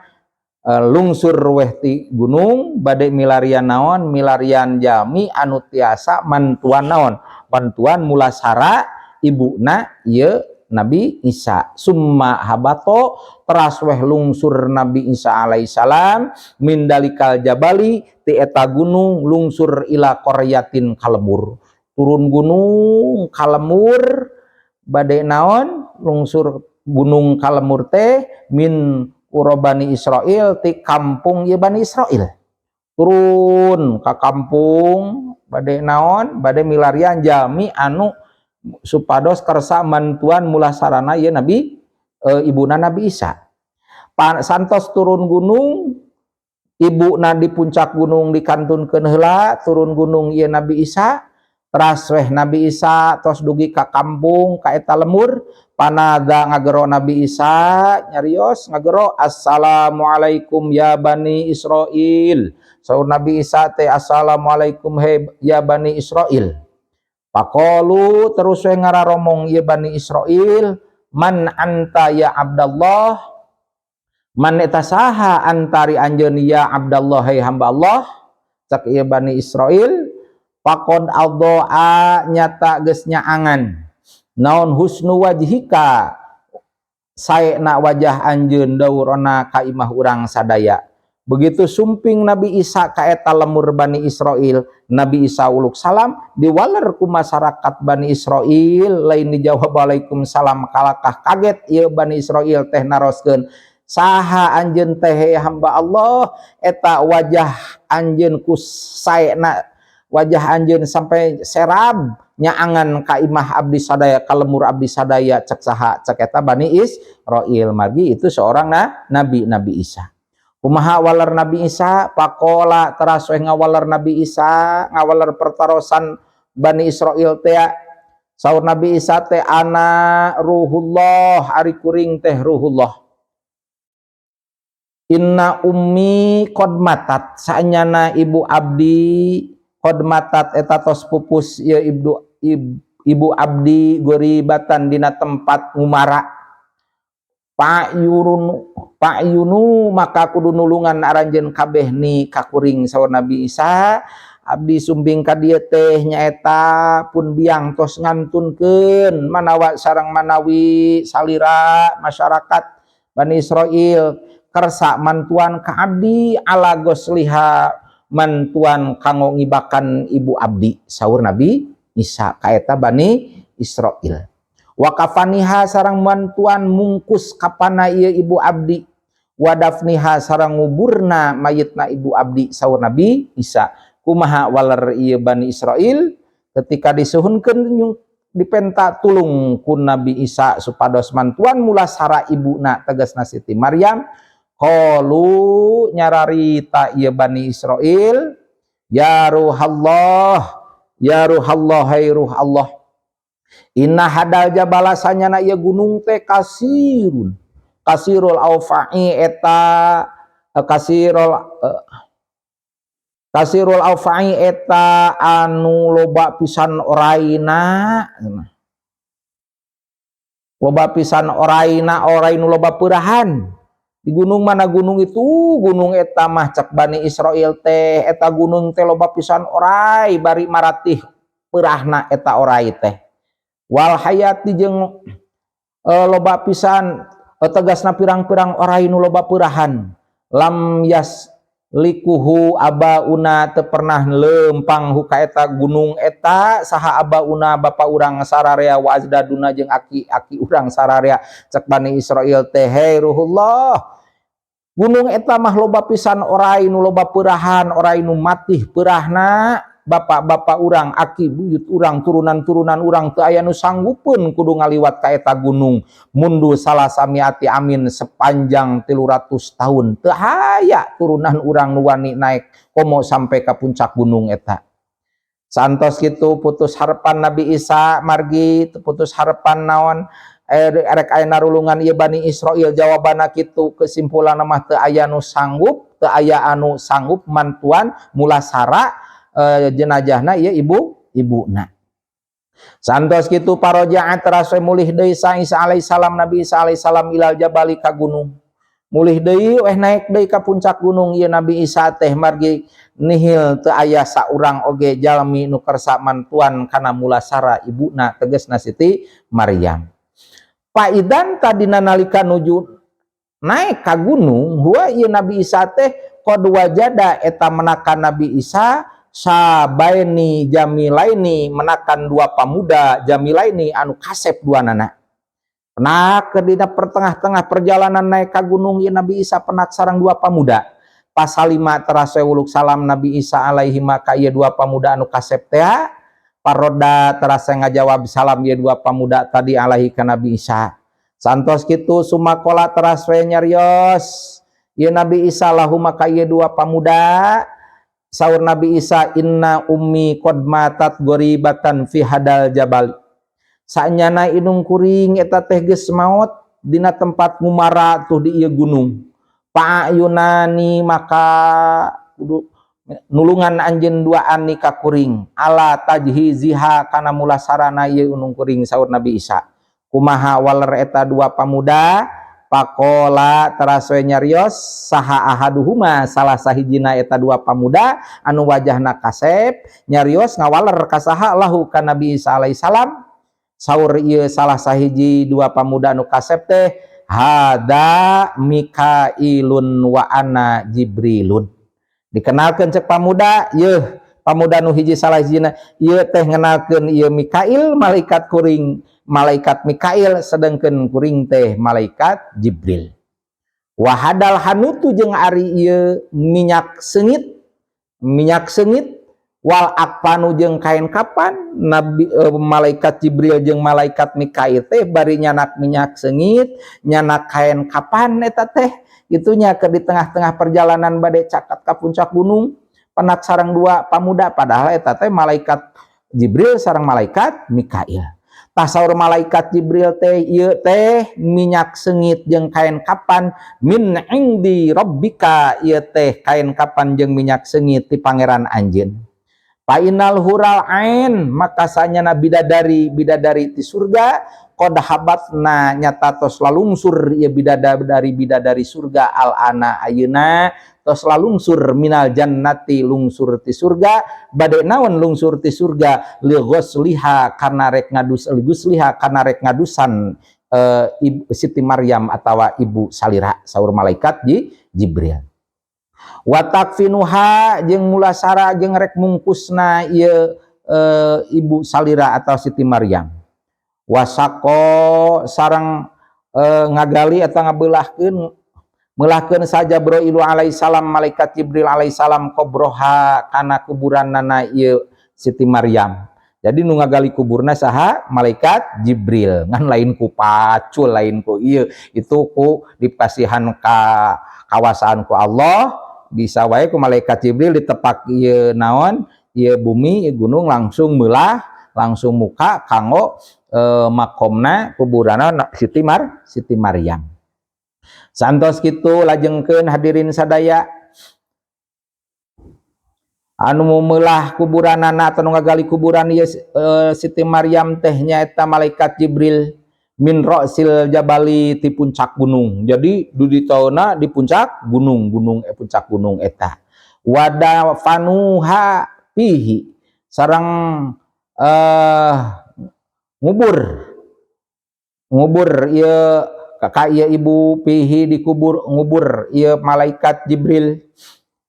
lungsur weh ti gunung bade milarian naon, milarian jalmi anu tiasa mantuan naon, bantuan mulasara ibuna ieu Nabi Isa. Summa habato teras weh lungsur Nabi Isa alaihissalam min dalikal jabali ti eta gunung, lungsur ila qaryatin kalembur, turun gunung kalembur bade naon, lungsur gunung kalembur teh min qura Bani Israel ti kampung ieu Bani Israel. Turun ka kampung bade naon, bade milarian jalmi anu supados kersa mantuan mulasarana ieu Nabi ibuna Nabi Isa. Santos turun gunung, ibuna di puncak gunung dikantunkeun heula, turun gunung ieu Nabi Isa. Teras weh Nabi Isa tos dugi ka kampung ka eta lemur. Panada ngagero Nabi Isa nyarios ngagero, "Assalamualaikum ya Bani Israel." Saur Nabi Isa teh, "Assalamualaikum he ya Bani Israel." Faqalu terus we ngararomong ieu Bani Israel, "Man anta ya Abdallah?" "Man eta saha antari anjeun ya Abdallah, hai hamba Allah?" cak ieu Bani Israel. Faqod adhoa nyata geus nyaangan naon husnu wajhika saena wajah anjeun daurona ka imah urang sadaya. Begitu sumping Nabi Isa ka eta lemur Bani Israel, Nabi Isa uluk salam, diwaler ku masyarakat Bani Israel, lain dijawab waalaikumsalam, kalakah kaget ieu Bani Israel teh naroskeun, "Saha anjeun teh hamba Allah? Eta wajah anjeun ku saena wajah anjeun sampai serab nyaangan ka imah abdi sadaya, ka lemur abdi sadaya, cek saha?" Cek eta Bani Israel. Margi itu seorang nabi Nabi Isa. Kumaha waler Nabi Isa? Faqola teras we ngawaler Nabi Isa, ngawaler pertarosan Bani Israel teh. Saur Nabi Isa teh, "Ana ruhullah, ari kuring teh ruhullah. Inna ummi qad matat, saenyana ibu abdi qad matat eta tos pupus ieu ibu abdi goribatan dina tempat ngumara. Pak yurun Pak Yunu maka kudu nulungan aranjeun kabeh ni ka kuring." Saur Nabi Isa, "Abdi sumping ka dieu teh nyaeta pun biang tos ngantunkeun manawa sareng manawi salira masyarakat Bani Israel kersa mantuan ka abdi ala gosliha, mantuan kanggo ngibakan ibu abdi." Saur Nabi Isa ka eta Bani Israel. "Wakafaniha sareng mantuan mungkus kapana ieu ibu abdi, wadafniha sareng nguburna mayitna ibu abdi." Saur Nabi Isa. Kumaha waler ieu Bani Israel ketika disuhunkeun dipenta tulung ku Nabi Isa supados mantuan mulasara ibuna, tegasna Siti Maryam? Qalu nyararita ieu Bani Israil, ya ruhallah, ya ruhallah, hai ruh Allah, inna hadal jabala sanyana ieu gunung teh kasirun kasirul aufai eta kasirul aufai eta anu loba pisan oraina, loba pisan oraina, orai nu loba peurahan di gunung mana gunung itu, gunung eta mah cek Bani Israil teh eta gunung teh loba pisan orai bari maratih peurahna eta orai teh, wal hayati jeung loba pisan tegasna pirang-pirang orai nu loba peurahan, lam yas likuhu abauna teu pernah lempang ka eta gunung eta saha abauna bapa urang sararea wa ajdaduna jeung aki-aki urang sararea. Cek Bani Israil teh, hei ruhullah, gunung eta mah loba pisan orai nu loba peurahan, orai nu matih peurahna, bapak-bapak urang, aki buyut urang, turunan-turunan urang teu aya nu sanggupeun kudu ngaliwat ka eta gunung mundu salasamiati amin sepanjang 300 tahun, teu aya turunan urang nu wani naik komo sampai ka puncak gunung eta. Santos kitu putus harapan Nabi Isa margi putus harapan naon erek aya narulungan ieu Bani Israil, jawabanna kitu, kesimpulanna mah teu aya nu sanggup, teu aya anu sanggup mantuan mulasara jenazahna ieu ibu ibuna. Santos kitu parojaat teras mulih deui sa Isa alaihissalam, Nabi Isa alaihissalam, ilal jabali ka gunung, mulih deui weh, naik deui ka puncak gunung ieu Nabi Isa teh margi nihil teu aya saurang oge jalmi nu kersa mantuan kana mulasara ibuna, tegasna Siti Maryam. Faidan tadina nalika nuju naik ka gunung, huwa ieu Nabi Isa teh qad wajada eta menakan Nabi Isa sabaini jamilaini menakan dua pamuda, jamilaini anu kasep dua nana. Penak ke dina pertengah-tengah perjalanan naik ka gunung ieu Nabi Isa penak sareng dua pamuda. Pasalima terasa uluk salam Nabi Isa alaihi maka ieu dua pamuda anu kasep teh. Paroda terasa ngajawab salam ieu dua pamuda tadi alaihi ka Nabi Isa. Santos kitu sumakola teras we nyarios ieu Nabi Isa lahu maka ieu dua pamuda. Saur Nabi Isa, inna ummi qad matat gharibatan fi hadal jabal, sanyana indung kuring eta teh geus maot dina tempat ngumara tuh di ieu gunung, fa'ayunani maka kudu nulungan anjeun duaan ni ka kuring, ala tajhiziha kana mulasarana ieu indung kuring. Saur Nabi Isa, kumaha waler eta dua pamuda? Pakola teras we nyarios saha ahaduhuma salah sahijina eta dua pamuda anu wajahna kasep, nyarios ngawaler kasaha lahu ka Nabi Isa alaihissalam. Saur ieu salah sahiji dua pamuda anu kasep teh, hada Mikailun wa ana Jibrilun. Dikenalkeun cek pamuda yeuh, pamuda nu hiji salah hijina ieu teh ngenalkeun ieu Mikail malaikat, kuring malaikat Mikail, sedangkan kuring teh malaikat Jibril. Wahadal hanutu jeung ari ieu minyak seungit, minyak seungit, wal akfanu jeung kain kapan. Nabi malaikat Jibril jeung malaikat Mikail teh bari nyanak minyak seungit, nyanak kain kapan eta teh itunya ke di tengah-tengah perjalanan bade cakat ka puncak gunung penak sareng dua pamuda, padahal eta teh malaikat Jibril sareng malaikat Mikail. Tasaur malaikat Jibril teh, ieu teh minyak seungit jeung kain kapan min indi rabbika, ieu teh kain kapan jeung minyak seungit ti pangeran anjeun. Fa innal hural ain maka sanyana bidadari bidadari ti surga, qad habatna nyata tos lalungsur ieu bidadari bidadari surga, al ana ayeuna tos lalungsur, minal jannati lungsur ti surga. Bade naon lungsur ti surga? Li ghusliha kana rek ngadus, li ghusliha kana rek ngadusan Ibu Siti Maryam atawa ibu salira. Saur malaikat Jibril, wa takfinuha jeung mulasara jeung rek mungkusna ieu ibu salira atau Siti Maryam, wasako sareng ngagali atau ngabelahkeun, melahkeun saja Jibril alaihissalam, malaikat Jibril alaihissalam, kobroha kana kuburan nana ieu Siti Maryam. Jadi nu ngagali kuburna saha? Malaikat Jibril. Ngan lain ku pacul, lain ku ieu, itu ku dipasihan ka kawasaan ku Allah. Bisa wae ku malaikat Jibril ditepak ieu naon, ieu bumi, ieu gunung langsung meulah, langsung muka kanggo makomna, kuburanna Siti Maryam. Santos kitu, lajengkeun, hadirin sadaya, anu meulah kuburanana atau nu ngagali kuburan ieu Siti Maryam teh nyaeta malaikat Jibril min ra'sil jabali, ti puncak gunung. Jadi di tauna di puncak gunung, gunung puncak gunung eta. Wadafanuha fihi, sareng ngubur ngubur ieu ka ieu ibu, fihi dikubur, ngubur ieu malaikat Jibril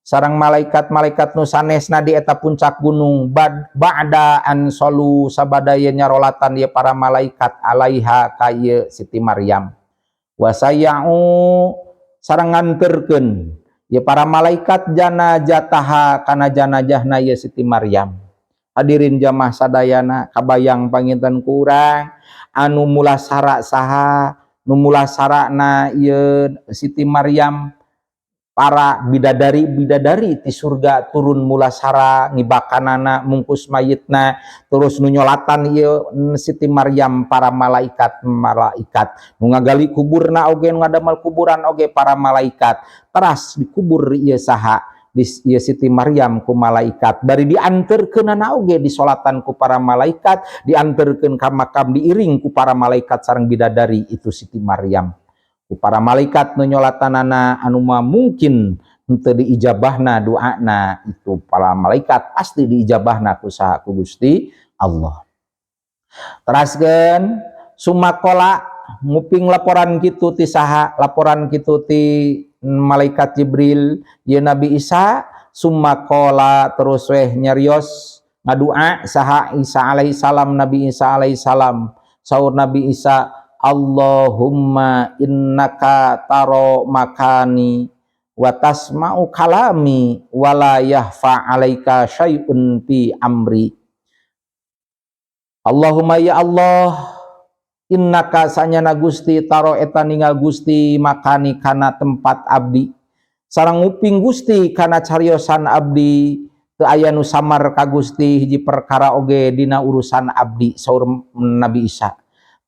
sareng malaikat-malaikat nu sanesna di eta puncak gunung, bad ba'da an solu, sabada ye nyarolatan ye para malaikat, alaiha ka ieu Siti Maryam, wasayya'u, sareng nganterkeun ye para malaikat, janazataha, kana janazahna ye Siti Maryam. Hadirin jamaah sadayana, kabayang panginten kurang anu mulasara saha? Nu mulasarana ieu Siti Maryam para bidadari-bidadari ti surga turun mulasara, ngibakanana, mungkus mayitna. Terus nu nyolatan ieu Siti Maryam para malaikat malaikat, nu ngagali kuburna oge, nu ngadamel kuburan oge para malaikat. Teras dikubur ieu saha di ieu Siti Maryam ku malaikat, bari dianterkeunana oge disolatan ku para malaikat, dianterkeun ka makam, diiring ku para malaikat sareng bidadari. Itu Siti Maryam ku para malaikat nu nyolatanana, anu mah mungkin henteu diijabahna doana, itu para malaikat pasti diijabahna ku saha? Ku Gusti Allah. Teraskeun, summa qala, nguping laporan kitu ti saha? Laporan kitu ti malaikat Jibril ye Nabi Isa. Summa qala, terus weh nyarios, ngadua saha? Isa alaihi salam, Nabi Isa alaihi salam. Saur Nabi Isa, "Allahumma innaka taro makani wa tasma'u kalami wala yahfa alaika syai'un fi amri." Allahumma, ya Allah, innaka, sanyana Gusti, taro, eta ningal Gusti, makani, kana tempat abdi, sareng nguping Gusti kana cariosan abdi. Teu aya nu samar ka Gusti hiji perkara oge dina urusan abdi. Saur Nabi Isa,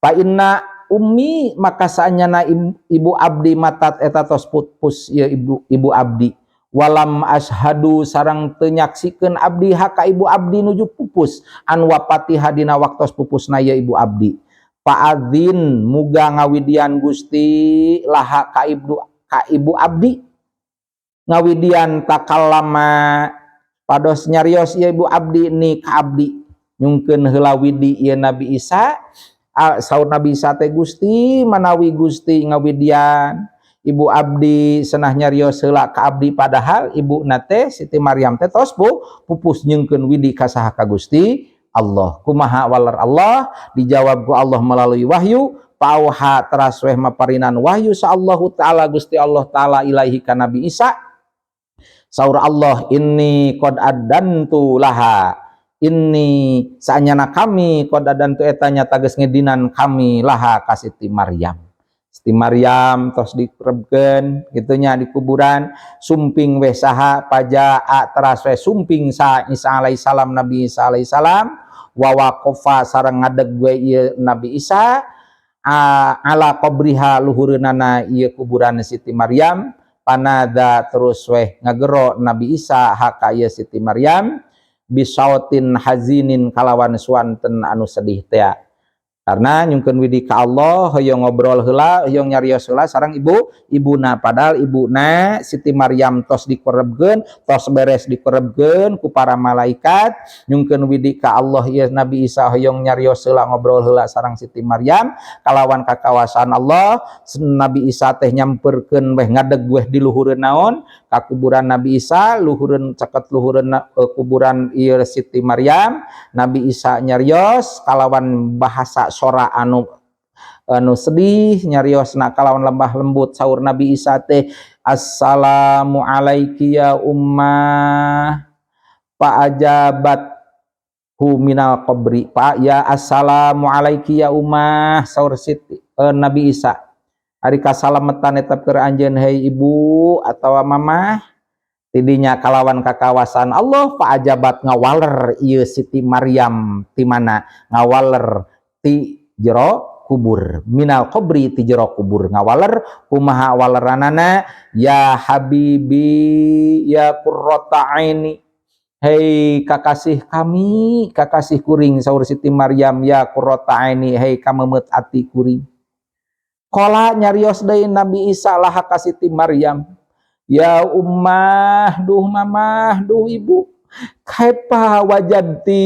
fa inna ummi, maka saanyana ibu abdi, matat, eta tos pupus ieu ibu ibu abdi, walam ashadu, sareng teu nyaksikeun abdi, haka ibu abdi nuju pupus, an wafatiha, dina waktos pupusna ieu ibu abdi. Fa'adzin, muga ngawidian Gusti, laha, ka ibu abdi, ngawidian, takallama, pados nyarios ieu ibu abdi, ni ka abdi. Nyungkeun heula widi ieu Nabi Isa. Saur Nabi Isa teh, "Gusti, manawi Gusti ngawidian ibu abdi senah nyarios heula ka abdi," padahal ibu teh Siti Maryam teh tos pupus. Nyungkeun widi ka saha? Ka Gusti Allah. Kumaha waler Allah? Dijawab ku Allah melalui wahyu. Pauha, teras weh maparinan wahyu sa Allahu Ta'ala, Gusti Allah Ta'ala, ilaihi, ka Nabi Isa. Saur Allah, "Inni qad adantu laha." Inni, saanyana kami, qad adantu, eta nyata geus ngedinan kami, laha, ka Siti Maryam. Siti Maryam tos dikurebkeun kitu nya di kuburan. Sumping weh saha? Pajaa, teras weh sumping sa Isa alaihi salam, Nabi Isa alaihi salam, wa waqafa, sareng ngadeg we ieu Nabi Isa, ala qabriha, luhureunana ieu kuburan Siti Maryam. Panada, terus weh ngagero Nabi Isa, haka ieu Siti Maryam, bisautin hazinin, kalawan suanten anu sedih tea, karena nyungkeun widi ka Allah, hoyong ngobrol heula, hoyong nyarios heula sareng ibu ibuna, padahal ibuna Siti Maryam tos dikurebkeun, tos beres dikurebkeun ku para malaikat. Nyungkeun widi ka Allah ieu Nabi Isa, hoyong nyarios heula, ngobrol heula sareng Siti Maryam. Kalawan kakawasan Allah, Nabi Isa teh nyamperkeun weh, ngadeg weh di luhureun naon, ka kuburan Nabi Isa, luhureun, caket luhureun kuburan ieu Siti Maryam. Nabi Isa nyarios kalawan bahasa sora anu anu sedih, nyariosna kalawan lembah lembut. Saur Nabi Isa teh, "Assalamu alaiki ya ummah." Fa ajabat Hu minal qabri pa ya assalamu alaiki ya ummah saur Siti Nabi Isa ari kasalametan eta keur anjeun hei ibu atawa mamah tidinya kalawan kakawasan Allah. Fa ajabat ngawaler ieu Siti Maryam ti mana ngawaler ti jero kubur, minal qabri ti jero kubur ngawaler. Kumaha waleranana? Ya habibi, ya qurrata aini, hei kakasih kami, kakasih kuring, saur Siti Maryam, ya qurrata aini, hei kamemet ati kuring. Qala nyarios deui Nabi Isa laha ka Siti Maryam, ya ummah, duh mamah, duh ibu, kaifa wajadti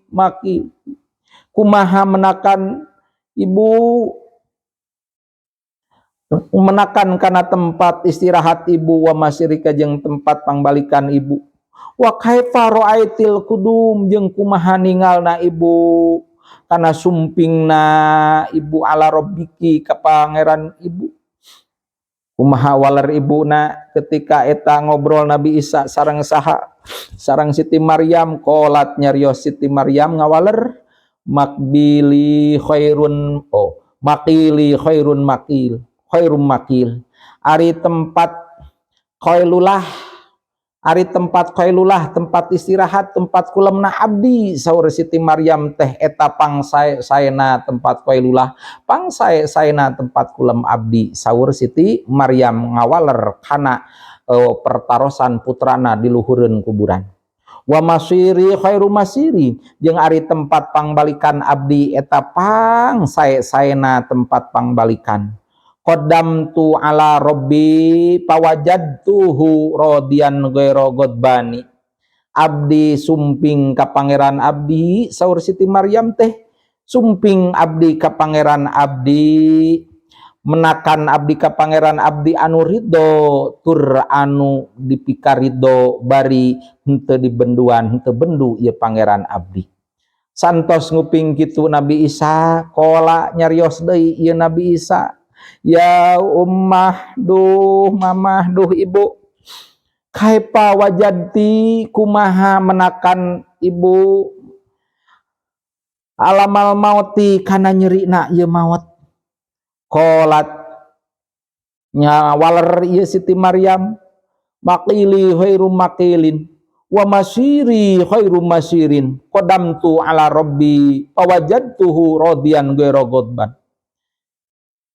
maki, kumaha menakan ibu menakan kana tempat istirahat ibu, wa masirika jeung tempat pangbalikan ibu, wa kaifa ra'aitil qudum jeung kumaha ningalna ibu kana sumpingna ibu, ala rabbiki ka pangeran ibu. Kumaha waler ibuna ketika eta ngobrol Nabi Isa sareng saha? Sareng Siti Maryam. Qolat nyarios Siti Maryam ngawaler, makbili khairun, oh, maqili khairun maqil, khairum maqil, ari tempat qailulah, ari tempat qailulah, tempat istirahat, tempat kulemna abdi, saur Siti Maryam teh, eta pangsae saena tempat qailulah, pangsae saena tempat kulem abdi, saur Siti Maryam ngawaler kana pertarosan putrana di luhureun kuburan. Wa masiri khairu masiri jeung ari tempat pangbalikan abdi eta pangsae saena tempat pangbalikan. Qaddamtu ala rabbi pawajadtuhu radiyan ghaira ghadbani, abdi sumping ka pangeran abdi, saur Siti Maryam teh, sumping abdi ka pangeran abdi, menakan abdi ka pangeran abdi anu ridho tur anu dipikarido bari henteu dibenduan, henteu bendu ieu pangeran abdi. Santos nguping kitu Nabi Isa, qala nyarios deui ieu Nabi Isa, ya ummah, duh mamah, duh ibu, kaifa wajadti, kumaha menakan ibu, alamal mauti kana nyerina ieu maut. Qolat nyawaler ieu Siti Maryam, maqili khairu maqilin wa masiri khairu masirin, qadamtu ala rabbi fawajadtuhu radiyan ghaira ghadban.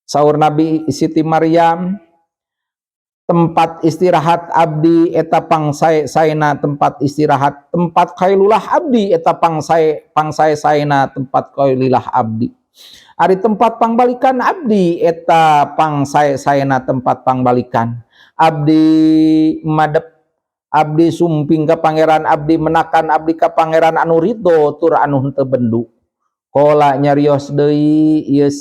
Saur Nabi Siti Maryam, tempat istirahat abdi eta pangsae saena tempat istirahat, tempat qailulah abdi eta pangsae pangsae saena tempat qailulah abdi, ari tempat pangbalikan abdi eta pangsae saena tempat pangbalikan abdi. Madep abdi sumping ka pangeran abdi, menakan abdi ka pangeran anu ridho tur anu henteu bendu. Qala nyarios deui ieu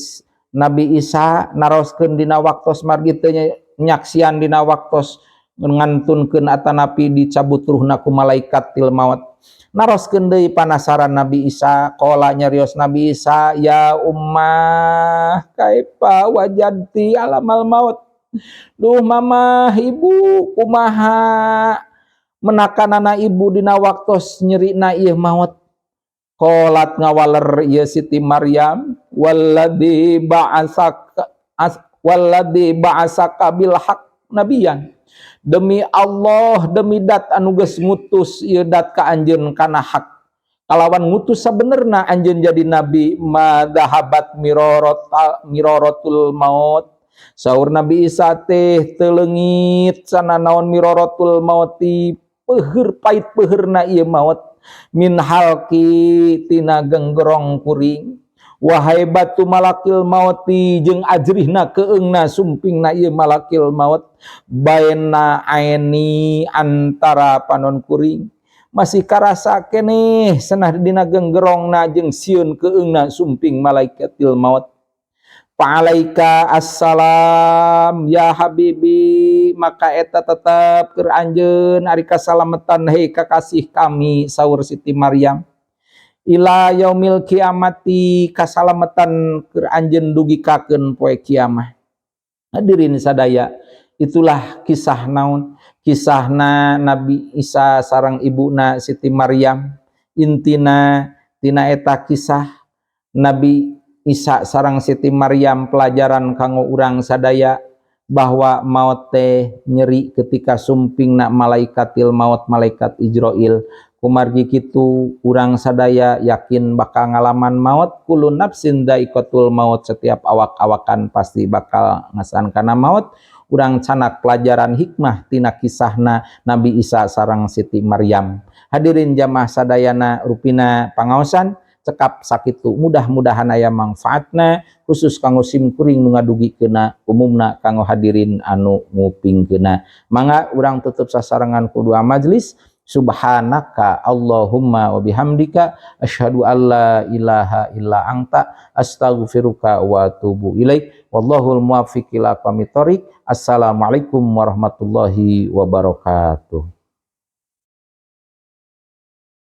Nabi Isa naroskeun dina waktos margi teu nyaksian dina waktos ngantunkeun atanapi dicabut ruhna ku malaikatil maut. Naroskeun deui panasaran Nabi Isa. Qala nyarios Nabi Isa, ya ummah, kaifa wajadti alamal maut, duh mamah, ibu, kumaha menakanana ibu dina waktos nyerina ieu maut. Qolat ngawaler ieu Siti Maryam, walladzi ba'asaka as, walladzi ba'asaka bil haq nabiyan, demi Allah, demi dat anu geus ngutus ieu dat ka anjeun kana hak kalawan ngutus sabenerna anjeun jadi nabi, madhahabat mirorot mirorotul maut, saur Nabi Isa teh, teu leungit sana naon mirorotul mauti peuheur pait peuheurna ieu maut, min halqi tina genggerong kuring, wahai batu malakil mauti jeung ajrihna keungna sumpingna ieu malakil maut, baina aini antara panon kuring, masih karasa keneh senah dina genggerongna jeung sieun keungna sumping malaikatil maut. Fa'alaika assalam ya habibi, maka eta tetep keur anjeun ari kasalametan hei kakasih kami, saur Siti Maryam, ila yaumil kiamati, kasalametan keur anjeun dugi kakeun poe kiamah. Hadirin sadaya, itulah kisah naon, kisahna Nabi Isa sareng ibuna Siti Maryam. Intina tina eta kisah Nabi Isa sareng Siti Maryam, pelajaran kanggo urang sadaya bahwa maut teh nyeri ketika sumpingna malaikatil maut, malaikat Ijroil. Kumargi kitu, urang sadaya yakin bakal ngalaman maut. Kullu nafsin dzaiqatul maut, setiap awak-awakan pasti bakal ngasaan kana maut. Urang candak pelajaran hikmah tina kisahna Nabi Isa sareng Siti Maryam. Hadirin jamaah sadayana, rupina pangaosan cekap sakitu, mudah-mudahan aya manfaatna, khusus kanggo sim kuring nu ngadugikeuna, umumna kanggo hadirin anu ngupingkeuna. Mangga urang tutup sasarengan ku doa majlis. Subhanaka Allahumma wa bihamdika, asyhadu alla ilaha illa anta, astaghfiruka wa atubu ilaik. Wallahul muwaffiq ila aqwamit thoriq. Assalamualaikum warahmatullahi wabarakatuh.